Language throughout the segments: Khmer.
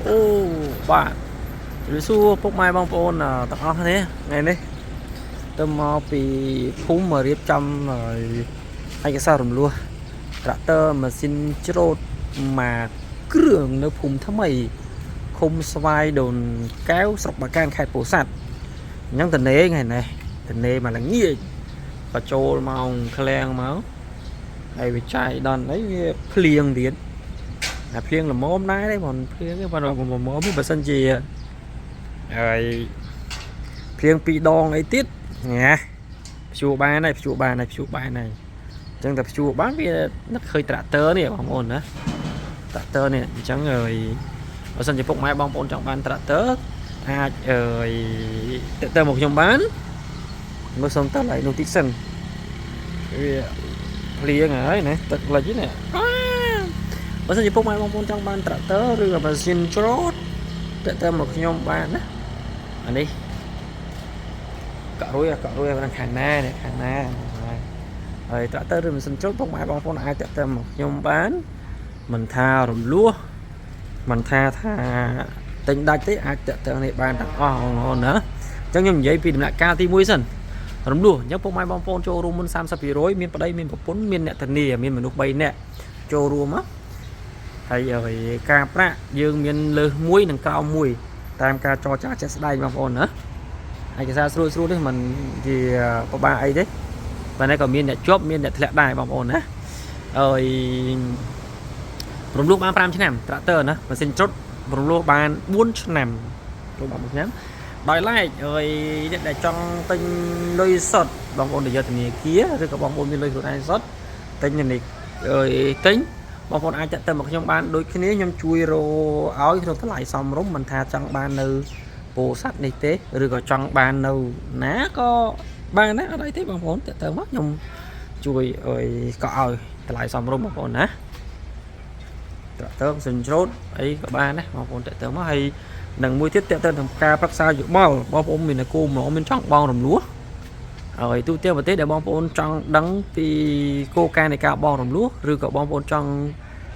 អូបាទជំរាបសួរពុកម៉ែបងប្អូនទាំងអស់គ្នាថ្ងៃនេះទៅមកពីភូមិមករៀបចំឯកសាររំលោះត្រាក់ទ័រម៉ាស៊ីនច្រូតមួយគ្រឿងនៅភូមិថ្មីឃុំស្វាយដូនកែវស្រុកបាកានខេត្តពោធិ៍សាត់អញ្ចឹងតនេថ្ងៃនេះតនេមកល្ងាចក៏ចូលមកឃ្លាំងមកហើយវាចាយដល់អីវាភ្លៀងទៀត តែភ្លៀងល្មមដែរទេបងភ្លៀងទេបងល្មមបើសិនជាហើយភ្លៀងពីរដងអីទៀតញ៉ាព្យួរបានហើយព្យួរបានហើយព្យួរបានហើយអញ្ចឹងតែព្យួរបានវានឹកឃើញត្រាក់ទ័រនេះបងប្អូនណាត្រាក់ទ័រនេះអញ្ចឹងហើយបើសិនជាពុកម៉ែបងប្អូនចង់បានត្រាក់ទ័រអាចអើយតើមកខ្ញុំបានមើលសុំតើឡៃនោះតិចសិនវាភ្លៀងហើយណាទឹកលិចនេះ បើសិនជាពុកម៉ែបងប្អូនចង់បានត្រាក់ទ័រឬក៏ម៉ាស៊ីនច្រូតតាក់ទងមកខ្ញុំបានណាអានេះកក់រួយកក់រួយនៅខាងណានេះខាងណាហើយត្រាក់ទ័រឬម៉ាស៊ីនច្រូតពុកម៉ែបងប្អូនអាចតាក់ទងមកខ្ញុំបានមិនថារំលោះមិនថាថាទិញដាច់ទេអាចតាក់ទងនេះបានទាំងអស់បងប្អូនណាអញ្ចឹងខ្ញុំនិយាយពីដំណាក់កាលទី1សិនរំលោះអញ្ចឹងពុកម៉ែបងប្អូនចូលរួមមុន30%មានប្តីមានប្រពន្ធមានអ្នកធានាមានមនុស្ស3នាក់ចូលរួមណា ហើយឲ្យការប្រាក់យើងមានលើសមួយនិងក្រោមមួយតាមការចរចាជាក់ស្ដែងបងប្អូនណាឯកសារស្រួលស្រួលនេះមិនជាពិបាកអីទេប៉ុន្តែក៏មានអ្នកជាប់មានអ្នកធ្លាក់ដែរបងប្អូនណាហើយរំលោះបាន5ឆ្នាំត្រាក់ទ័រណាម៉ាស៊ីនច្រុតរំលោះបាន4ឆ្នាំរំលោះបាន4ឆ្នាំដោយឡែកហើយអ្នកដែលចង់ទិញលុយសុទ្ធបងប្អូនទៅយកធនាគារឬក៏បងប្អូនមានលុយខ្លួនឯងសុទ្ធទិញនេះអើយទិញ បងប្អូនអាចតាក់ទងមកខ្ញុំបានដូចគ្នាខ្ញុំជួយរកឲ្យក្នុងតម្លៃសមរម្យមិនថាចង់បាននៅពោធិ៍សាត់នេះទេឬក៏ចង់បាននៅណាក៏បានដែរអត់អីទេបងប្អូនតាក់ទងមកខ្ញុំជួយឲ្យក៏ឲ្យតម្លៃសមរម្យបងប្អូនណាត្រាក់ទងសិនច្រូតអីក៏បានដែរបងប្អូនតាក់ទងមកហើយនឹងមួយទៀតតាក់ទងនឹងការប្រឹក្សាយោបល់បងប្អូនមានគោលម្ដងមានចង់បងរំលោះហើយទូទាំងប្រទេសដែលបងប្អូនចង់ដឹងពីគោលការណ៍នៃការបង់រំលោះឬក៏បងប្អូនចង់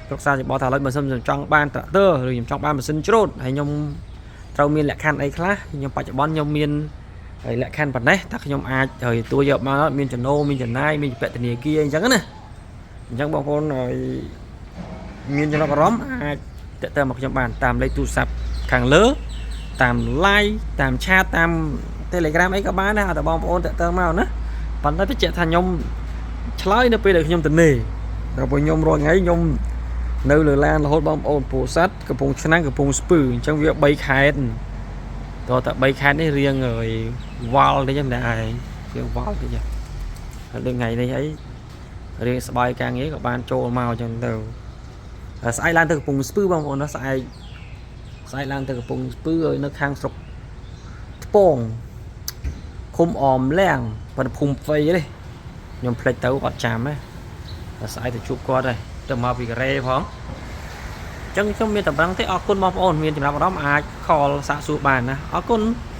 ប្រឹក្សាយោបល់ថាឥឡូវបើសិនខ្ញុំចង់បានត្រាក់ទ័រឬខ្ញុំចង់បានម៉ាស៊ីនច្រូតហើយខ្ញុំត្រូវមានលក្ខខណ្ឌអីខ្លះខ្ញុំបច្ចុប្បន្នខ្ញុំមានហើយលក្ខខណ្ឌប៉ុណ្ណេះតើខ្ញុំអាចហើយទទួលយកបានអត់មានចំណូលមានចំណាយមានជំពាក់ធនាគារអីចឹងណាអញ្ចឹងបងប្អូនហើយមានចំណាប់អារម្មណ៍អាចតាក់ទងមកខ្ញុំបានតាមលេខទូរស័ព្ទខាងលើតាម Line តាម chat តាម Telegram អីក៏បានដែរអត់តែបងប្អូនតាក់ទងមកណាប៉ុន្តែបញ្ជាក់ថាខ្ញុំឆ្លើយនៅពេលដែលខ្ញុំទៅនេដល់ពេលខ្ញុំរាល់ថ្ងៃខ្ញុំ នៅលើឡានរហូតបងប្អូនពោធិ៍សាត់កំពង់ឆ្នាំងកំពង់ស្ពឺអញ្ចឹងវា3ខេត្តតោះតែ3ខេត្តនេះរៀងហើយវល់តិចហ្នឹងដែរឯងរៀងវល់តិចហើយដូចថ្ងៃនេះអីរៀងស្បាយការងារក៏បានចូលមកអញ្ចឹងទៅហើយស្អែកឡើងទៅកំពង់ស្ពឺបងប្អូនណាស្អែកស្អែកឡើងទៅកំពង់ស្ពឺហើយនៅខាងស្រុកថ្ពងឃុំអមលៀងប៉ុន្តែភូមិហ្វៃទេខ្ញុំភ្លេចទៅអត់ចាំទេតែស្អែកទៅជួបគាត់ហើយទៅមកពីកូរ៉េផង ចឹងខ្ញុំមានតែប៉ុណ្្នឹងទេអរគុណបងប្អូនមានចំណាប់អារម្មណ៍អាច call សាកសួរបានណាអរគុណ។